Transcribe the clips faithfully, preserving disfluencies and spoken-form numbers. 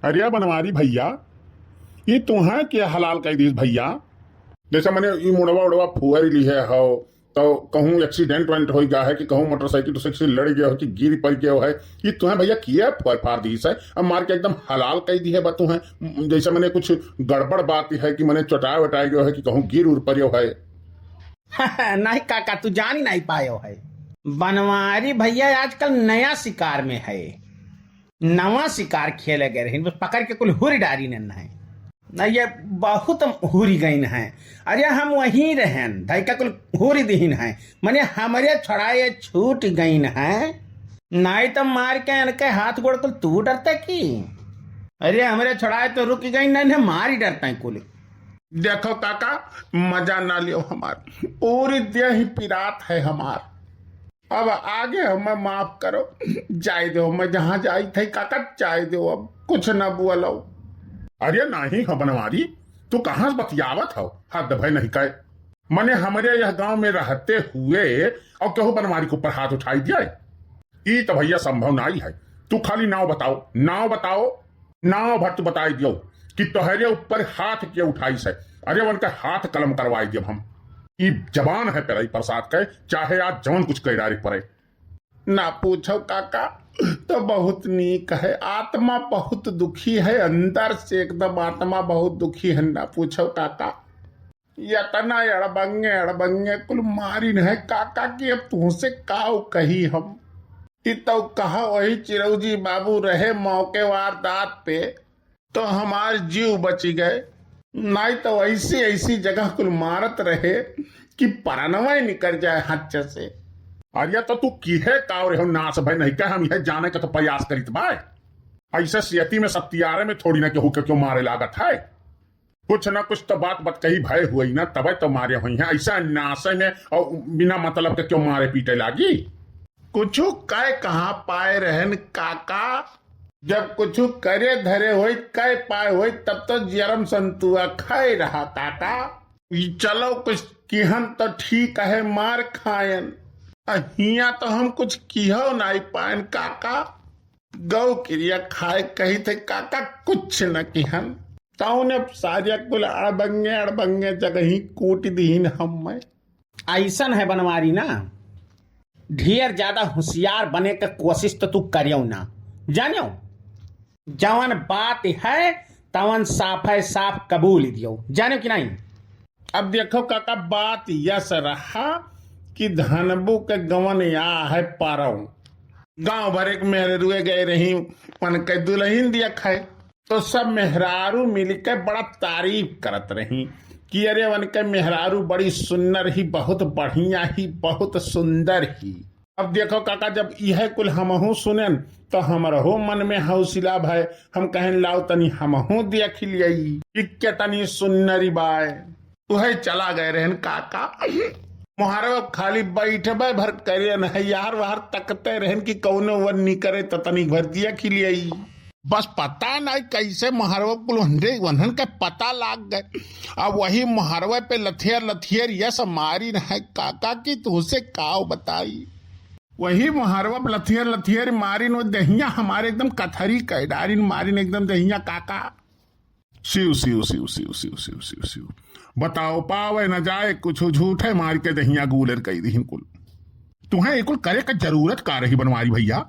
अरे बनवारी भइया, ई तुहैं के हलाल कइ दीस भइया? जइसे मने ई मुड़वा उड़वा फुअर लिहे हौ, तौ कहूँ accident वेंट होइ गा है कि कहूँ मोटरसाइकिल से किसी लड़ि गयो है कि गिरि पड़ि गयो है, ई तुहैं भइया किया फुअर फार दीस है? अब मार के एकदम हलाल कइ दिहे बा तुहैं। जइसे मने कुछ गड़बड़ बात है कि मने चोटाए वटाए गयो है कि कहूँ गिर उर पड़ियो है। नहीं काका, तू जानी नहीं पायो है। बनवारी भइया आजकल नया शिकार में है, नवा शिकार खेले गए रहिन, बस पकड़ के कुल हुरि डारिन है। न, ये बहुत हुरि गइन है। अरे हम वहीं रहेन, धइका कुल हुरि दिहिन है, मने हमरे छोड़ाए छूटि गइन है, नाहीं तौ मार के इनके हाथ गोड़ कुल तू डरते की? अरे हमरे छोड़ाए तौ रुकि गइन, नाहीं मारि डरते कुल। देखो काका, मजा ना लियो हमार, पूरी देह पिरात है हमार। अब आगे हमें माफ करो, जाइ देउ, हमें जहाँ जाइत है काका, जाइ देउ, अब कुछ न बोलो। अरे नाहीं हो बनवारी, तू कहाँ से बतियावत हो? हद भय नहीं कहे। मने हमरे यह गांव में रहते हुए और केहू बनवारी के ऊपर हाथ उठाई दिया? ई तो भइया संभव नाहीं है। तू खाली नाव बताओ, नाव बताओ, नाव भर तू बताई दियो कि तोहरे ऊपर हाथ के उठाइस है। अरे उनका हाथ कलम करवाई दियो हम। ई जबान है पेरई प्रसाद के, चाहे आज जवन कुछ कह डारे पड़े। ना पूछो काका, तो बहुत नीक है। आत्मा बहुत दुखी है, अंदर से एकदम आत्मा बहुत दुखी है। ना पूछो काका, यतना अड़बंगे अड़बंगे कुल मारिन है काका कि अब तुहसे काव कही हम। ई तो कहा वही चिरौजी बाबू रहे मौके वारदात पे, तो हमार जीव बची गए, नाहीं तो ऐसी ऐसी जगह कुल मारत रहे कि परनवे निकर जाए हच्च से। अरे तो तू किहे काव रहे हो नास भय नहीं कहे, हम यह जाने का तो प्रयास करित बाय। ऐसे सियती में सत्यारे में थोड़ी ना केहू के क्यों मारे लागत है। कुछ ना कुछ तो बात बतकही भय हुई ना, तबे तो मारे हुई हैं। ऐसा नासे में और बिना मतलब के क्यों मारे पीटे लागी? कुछ कह कहाँ पाए रहन काका, जब कुछ करे धरे होई, कह पाए होई, तब तो जरम संतुआ खाए रहा काका। ई चलो कुछ किहन तो ठीक है, मार खायन। आ हियां तो हम कुछ किहो नाहीं पायन काका। गौ किरिया खाए कही थे काका, कुछ न किहन। तौने सारिया कुल अड़बंगे अड़बंगे जगही कूट दीहिन हम में। ऐसन है बनवारी ना, ढेर ज्यादा होशियार बने के कोशिश तो तू करियो ना, जानियो। जवन बात है तवन साफे साफ कबूल दियो, जानियो कि नहीं? अब देखो काका, बात यस रहा कि धनबू के गवन या है पारौ। गांव भर एक मेहररुए गए रही, उनके दुल्हन दिया खाए, तो सब मेहरारू मिलके बड़ा तारीफ करत रही कि अरे उनके मेहरारू बड़ी सुन्नर ही, बहुत बढ़िया ही, बहुत सुंदर ही। अब देखो काका, जब यह कुल हमहू सुनेन तो हमरहू मन में हौसला भय, हम कहेन लाओ तनी हमहू देख लियई कि केतनी सुन्नरी बाय। उहे चला गए रहन काका। मोहरवा खाली बैठबे भर करे न है यार, वहर तकते रहन कि कौनो वन निकरे तो तनी भर देख लियई। बस पता नहीं कैसे मोहरवा कुल वनरे-, वन्हन के पता लाग गए। अब वही मोहरवे पे लथियर लथियर यस मारिन है काका कि तुहसे काव बताई। वही मोहरवा पे लथियर लथियर मारिन, वो दहिया हमारे एकदम कथरी कह डारिन मारिन एकदम दहिया काका। शिव, शिव, शिव, शिव, शिव, शिव, शिव, शिव। बताओ, पावे न जाए कुछ, झूठे मार के दहिया गूलर कई दीहिन कुल। तुहें ये कुल करे का जरूरत का रही बनवारी भइया?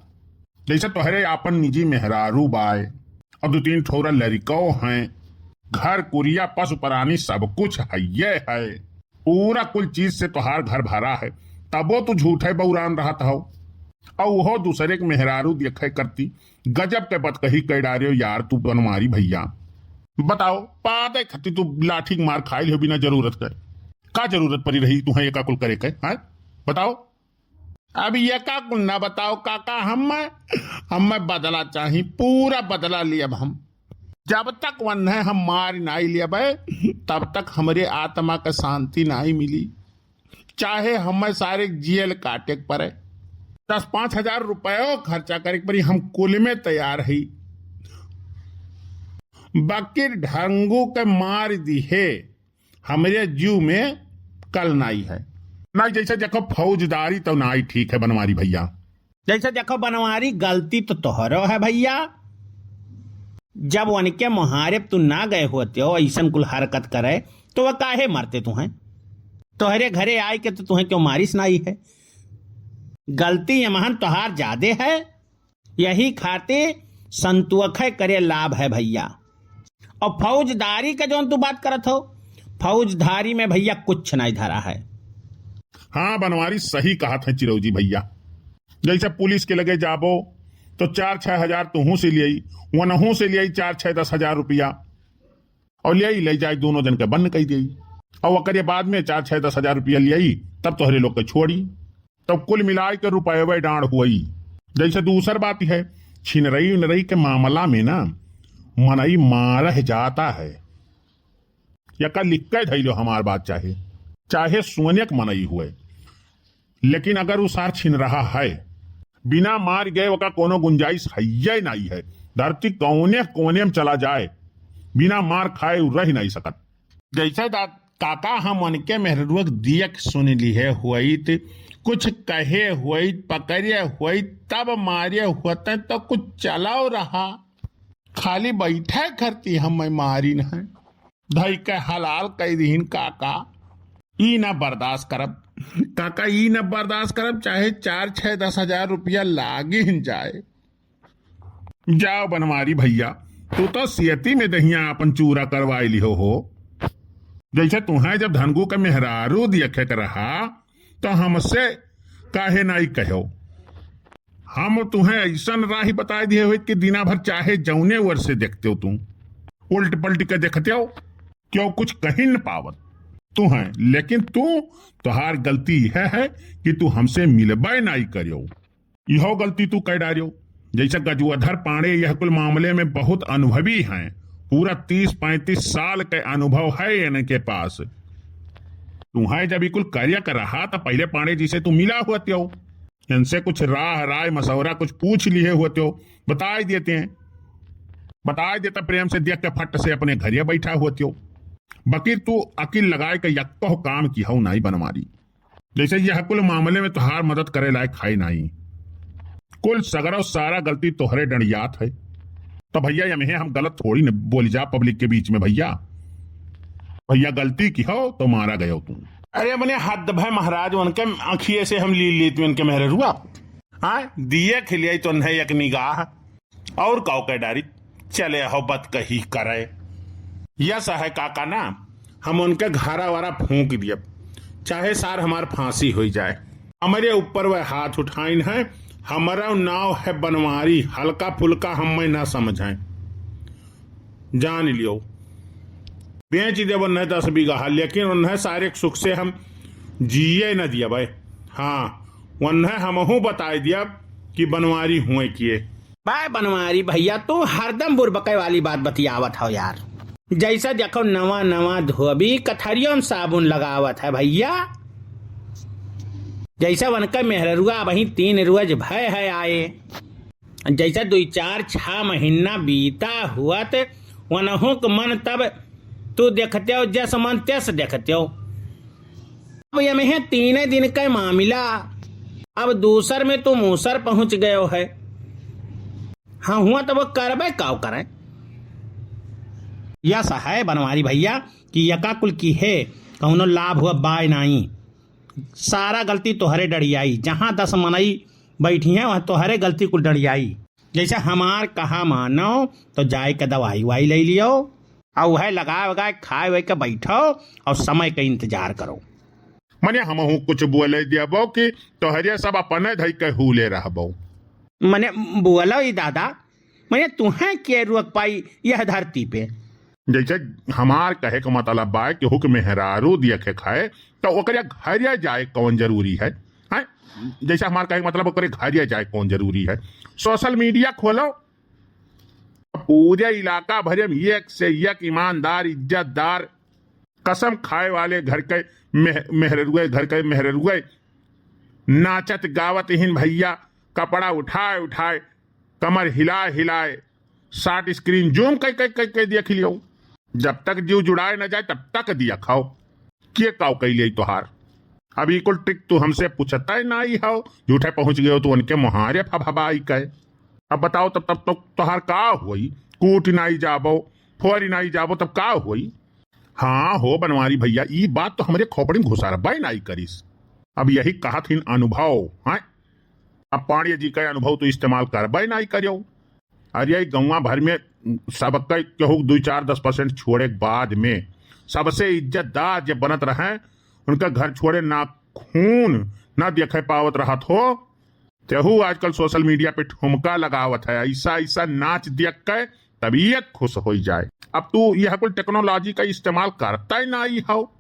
जैसे तोहरे आपन निजी मेहरारू बाय, और दो तीन ठोरा लड़िको हैं, घर कुरिया पशु प्राणी सब कुछ हइये है, पूरा कुल चीज से तोहार घर भरा है, तबो तू झूठे बौरान रहत हो। और वो दूसरे के मेहरारू देखे करती, गजब के बतकही कह डारे हो यार तू बनवारी भइया। बताओ, पादे खती तू लाठी के मार खाइल हो बिना जरूरत के? का जरूरत पड़ी रही तुहें एका कुल करे के, हैं? बताओ। अब एका कुल ना बताओ काका, हम, हमें बदला चाही, पूरा बदला लियब हम। जब तक वन्हे हम मार नाई लियबे, तब तक हमरे आत्मा के शांति नाई मिली। चाहे हमें सारे जेल काटे के पड़े, दस पाँच हजार रुपयो खर्चा करे के पड़ी, हम कुल में तैयार हई। बाकी ढंगू के मार दिहे, हमरे जीव में कल नाई है। नाई जैसे देखो फौजदारी तो नाई ठीक है बनवारी भइया। जैसे देखो बनवारी गलती तो तोहरो है भइया, जब उनके मुहारे तू ना गए होते हो ऐसन कुल हरकत करे, तो वह काहे मारते तुहें? तोहरे घरे आए के तो तुहें क्यों मारिस नाई है? गलती यमहन तोहार जादे है, यही खातिर संतोखे करे लाभ है भैया। और फौजदारी का जौन तू बात करत हो, फौजदारी में भैया कुछ नहीं धरा है। हाँ बनवारी, सही कहत है चिरौजी भैया। जैसे पुलिस के लगे जाबो तो चार छह हजार तुहू से लियाई, वनहू से लियाई चार छह दस हजार रुपया, और लियाई ले जाए दोनों जन के बंद कर दियाई, और ओकरे बाद में चार छह दस हजार रुपया लियाई, तब तोहरे लोग के छोड़ी। तब कुल मिलाए के रुपये डांड हुई। जैसे दूसर बात है, छिनरई उनरई के मामला में ना मनई मारह जाता है। यका लिख के धैलो हमार बात, चाहे चाहे सोने के मनई हुए, लेकिन अगर उ सार छिन रहा है, बिना मार गए ओका कोनो गुंजाइश हइये नाई है। धरती कौने कोने में चला जाए, बिना मार खाए उ रह नहीं सकत। जैसे दा-, काका हम उनके मेहरुआ के दियक सुन लिहे होइत, कुछ कहे होइत, पकड़े होइत, तब मारे होते तो कुछ चलाओ रहा। खाली बैठे खरती हम मारिन है, धई के हलाल कई दीन काका। ई ना बर्दाश्त करब काका, ई ना बर्दाश्त करब, चाहे चार छह दस हजार रुपया लागिन जाए। जाओ बनवारी भैया, तू तो सियती में दहिया अपन चूरा करवाई लिहो हो। जैसे तुहें जब धनगू के मेहरारू देखे के रहा, तो हमसे काहे नाई कहो? हम तुहें ऐसन राही बताए दिए हुए कि दिना भर चाहे जौने ओर से देखते हो तू, उल्ट पलट के देखते हो, क्यों कुछ कहीं न पावत तुहें। लेकिन तू, तुहार गलती यह है कि तू हमसे मिलबे नाई करियो। इहो गलती तू कर डारियो। जैसे गजुआधर पांड़े यह कुल मामले में बहुत अनुभवी हैं, पूरा तीस पैंतीस साल के अनुभव है इनके पास। तुहें जब ई कुल कार्य कर रहा तो पहले पांड़े जी से तू मिला होते हो, इनसे कुछ राह राय मशवरा कुछ पूछ लिए होते हो, बताए देते हैं, बताए देता प्रेम से देख के फट से अपने घरे बैठा होते हो। बकीर तू अकिल लगाए के यक्को काम की हऊ नाई बनवारी। जैसे यह कुल मामले में तोहार मदद करे लायक है नाई। कुल सगरो सारा गलती तोहरे डंडियात है। तो भैया यमहे हम गलत थोड़ी न बोली जा पब्लिक के बीच में भैया। भैया गलती की हो तो मारा गयो तू। अरे मने हद भय महाराज, उनके आँखिए से हम ली लेती उनके मेहररुआ। हाँ, दिए खिलियाई तो नहीं एक निगाह। और काव कह डारी, चले हो बत कही करे। यस है काका ना, हम उनके घरा वारा फूंक दियब, चाहे सार हमार फांसी होई जाए। हमरे ऊपर वह हाथ उठाइन है, हमारा नाव है बनवारी, हल्का फुल्का हम में ना समझाएं। जान लियो, बेच देब उन्हें दस बीघा, लेकिन उन्हें सारे सुख से हम जिए न दियब। हाँ, उन्हें हमहू बताए दियब कि बनवारी हुए किए। बाय बनवारी भैया, तू हरदम बुरबके वाली बात बतियावत हो यार। जैसा देखो नवा नवा धोबी कथरियो में साबुन लगावत है भैया। जैसा उनका मेहररुआ वहीं तीन रोज भय है आए, जैसा दुई चार छह महीना बीता हुआ ते वनहु के मन तब तू देखते हो जस मन तेस देखते हो। अब यमहे तीने दिन का मामला, अब दूसर में तू मूसर पहुंच गयो है। हाँ, हुआ तो वो करबे काव करें। यस है बनवारी भैया कि यका कुल की है, कौनो लाभ हुआ बाय नाई। सारा गलती तोहरे डड़ियाई, जहाँ दस मनई बैठी हैं वहाँ तोहरे गलती कुल डड़ियाई। जैसे हमार कहा मानो तो जाए के दवाई वाई ले लियो, और वह लगाए वगाए खाए वाए के बैठो और समय का इंतजार करो। मने हमहू कुछ बोले देबो कि तोहरे सब अपने धई के हुले रहबो। मने बोलो ई दादा, मने तुहें के रोक पाई यह धरती पे? जैसे हमार कहे के मतलब बा कि हुक मेहरारू देखे खाए तो ओकरे घरे जाए कौन जरूरी है? हैं? जैसे हमार कहे के मतलब ओकरे घरे जाए कौन जरूरी है? सोशल मीडिया खोलो, पूरे इलाका भरे में एक से एक ईमानदार, इज्जतदार, कसम खाए वाले घर के मेह-, मेहररुए, घर के मेहररुए नाचत गावत हिन भैया, कपड़ा उठाए उठाए, कमर हिलाए हिलाए, शॉर्ट स्क्रीन जूम कई कई कई कई देख लियो। जब तक जीव जुड़ाए न जाए तब तक दिया खाओ। के काव कई ले तोहार? अब ई कुल ट्रिक तू हमसे पूछता ही नाई हो, झूठे पहुंच गयो तू उनके मुहारे फभबाई के। अब बताओ तब, तब तो तोहार का होई? कूट नाई जाबो, फोरी नाई जाबो, तब का होई? हाँ हो बनवारी भैया, ई बात तो हमरे खोपड़ी में घुसरबे नाई करिस। अब यही कहत हिन अनुभव, हैं? अब पांड़े जी का अनुभव तो इस्तेमाल करबे नाई करियो। अरे, ई गौवा भर में सबके केहू दुई चार दस percent छोड़े के बाद में सबसे इज्जतदार जे बनत रहे, उनका घर छोड़े ना खून ना देखे पावत रहत हो। तेहू आजकल social media पे ठुमका लगावत है, ऐसा ऐसा नाच देख के तबीयत खुश होई जाए। अब तू यह कुल technology का इस्तेमाल करता ही नाई हो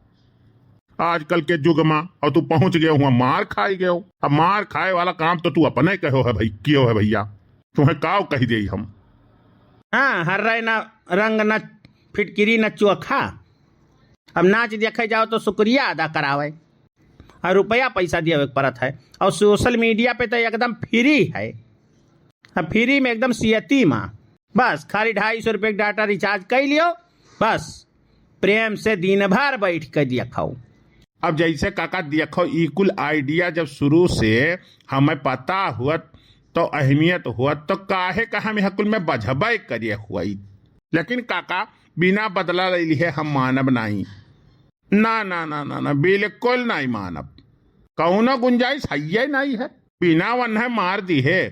आजकल के युग में, और तू पहुंच गए हुआ मार खाई गए हो। अब मार खाए वाला काम तो तू अपने कहो है भाई, कियो है भैया, तुम्हें काव कही दे हम। हाँ, हर रहे ना रंग, ना फिटकिरी, ना चोखा। अब नाच देखे जाओ तो शुक्रिया अदा करावे, और रुपया पैसा दियावे के पड़त है, और social media पे तो एकदम free है। अब free में एकदम सियती माँ, बस खाली ढाई सौ रुपये के data recharge कर लियो, बस प्रेम से दिन भर बैठ के देखो। अब जैसे काका देखो, ई कुल idea जब शुरू से हमें पता हुअत तो अहमियत हुअत तो काहे का हम यह कुल में बझबे करे हुई। लेकिन काका, बिना बदला ले लिए हम मानब नाई। ना, ना, ना, ना, ना, बिल्कुल नाई मानब। कौनो गुंजाइश हइये नाई है। बिना वन्हे मार दिहे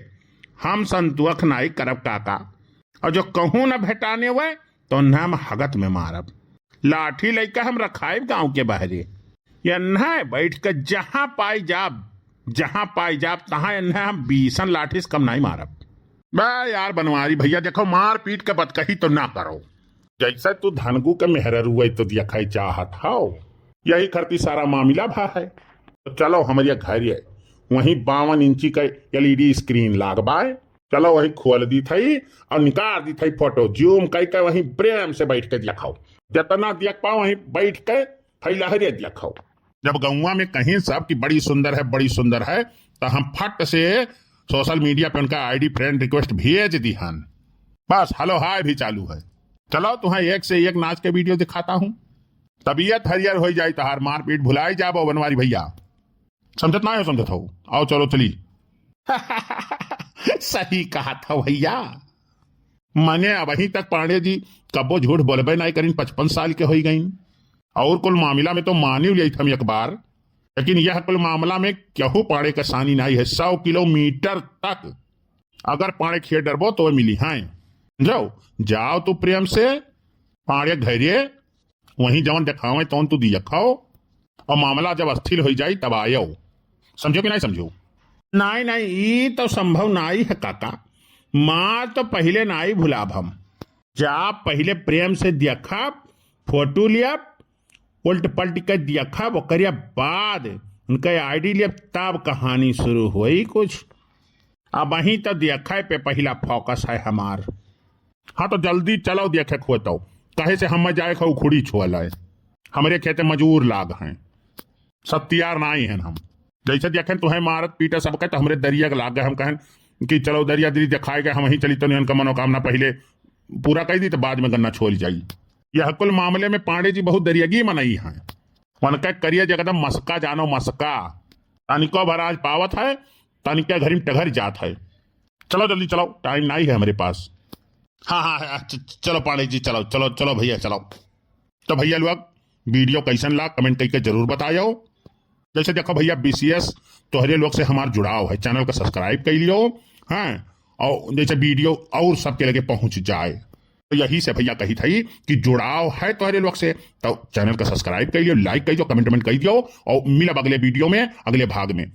हम संतोख नाई करब काका। और जो कहूँ न भेटाने हुए तो उन्हें हम हगत में मारब। लाठी लइके हम रखाइब गांव के बहरे। यन्हे बैठ के जहाँ पाई जाब, जहाँ पाई जाब, तहाँ यन्हे हम बीसन लाठी से कम नाई मारब। बे यार बनवारी भैया, देखो मारपीट के बतकही तो ना करो। जैसे तू धनगू के मेहररुए तो दिया खाई चाहत हौ, यही खरती सारा मामला भा है। तो चलो हमरे घरे, वहीं बावन इंची का LED screen लागबाए, चलो वही खोल दी थई और निकाल दी थई photo, zoom कई के वहीं प्रेम से बैठ के देखाओ, जितना देख पाओ वहीं बैठ के फैला है रे देखाओ। जब गौवा में कहीं सब कि बड़ी सुंदर है, बड़ी सुंदर है, तो हम फट से social media पे उनका ID friend request भेज दिहन। बस hello hi भी चालू है। चलो तुम्हें एक से एक नाच के video दिखाता हूँ। तबीयत हरियर हो जाई, तहार मारपीट भुलाई जाबो बनवारी भैया। समझत ना हो, समझत हो, आओ चलो चली। सही कहा था भैया। मने अबहीं तक पांडे जी कब्बो झूठ बोलबे नाई करीन, पचपन साल के होई गईन। और कुल मामला में तो मानी लिया हम एक बार, लेकिन यह कुल मामला में केहू पांडे का सानी नाई है। सौ किलोमीटर तक अगर पांडे खेत डरबो तो मिली हैं। जाओ, जाओ तू प्रेम से पांडे घरे, वहीं जवन देखावे तवन तू दिया खाओ, और मामला जब अस्थिर हो जाई तब आयो। समझो कि नहीं समझो? नहीं, नहीं, ई तो संभव नहीं है काका। मार तो पहले नहीं भुलाब हम। जा पहले प्रेम से देखब, फोटो लियब, उल्ट पलट के देखब, ओकरे बाद उनका ID लियब, तब कहानी शुरू होई कुछ। अबहीं तो देखे पे पहिला focus है हमार। हाँ, तो जल्दी चलो देखे खोतो, कहे से हमें जाए खा उखुड़ी छोल है। हमरे खेते मजूर लाग हैं, सत्यार नाई हैं हम। जैसे देखें तुहें मारत पीटे सबके, तो हमरे दरिया के लाग गए। हम कहें कि चलो दरिया दरी दिखाए गए, हम वहीं चली, तो इनका मनोकामना पहले पूरा कर दी, तो बाद में गन्ना छोल जाई। यह कुल मामले में पांडे जी बहुत दरियागी मनई हैं। उनका करिए जे एकदम मस्का जानो मस्का, तनिको भर आज पावत है, तनिके घरी में टघर जात है। चलो जल्दी चलो, time नहीं है हमारे पास। हाँ, हाँ, हाँ, च-, च-, चलो पांडे जी, चलो, चलो, चलो भैया, चलो। तो भैया लोग, video कैसन लाग, comment करके जरूर बतायो। जैसे देखो भैया, BCS तोहरे लोग से हमार जुड़ाव है, channel का subscribe कर लियो, हाँ, और जैसे video और सबके लगे पहुँच जाए। तो यही से भैया कही थी कि जुड़ाव है तोहरे लोग से, तो channel का subscribe कर लियो, like कर दियो, comment, comment कर दियो, और मिलब अगले video में, अगले भाग में।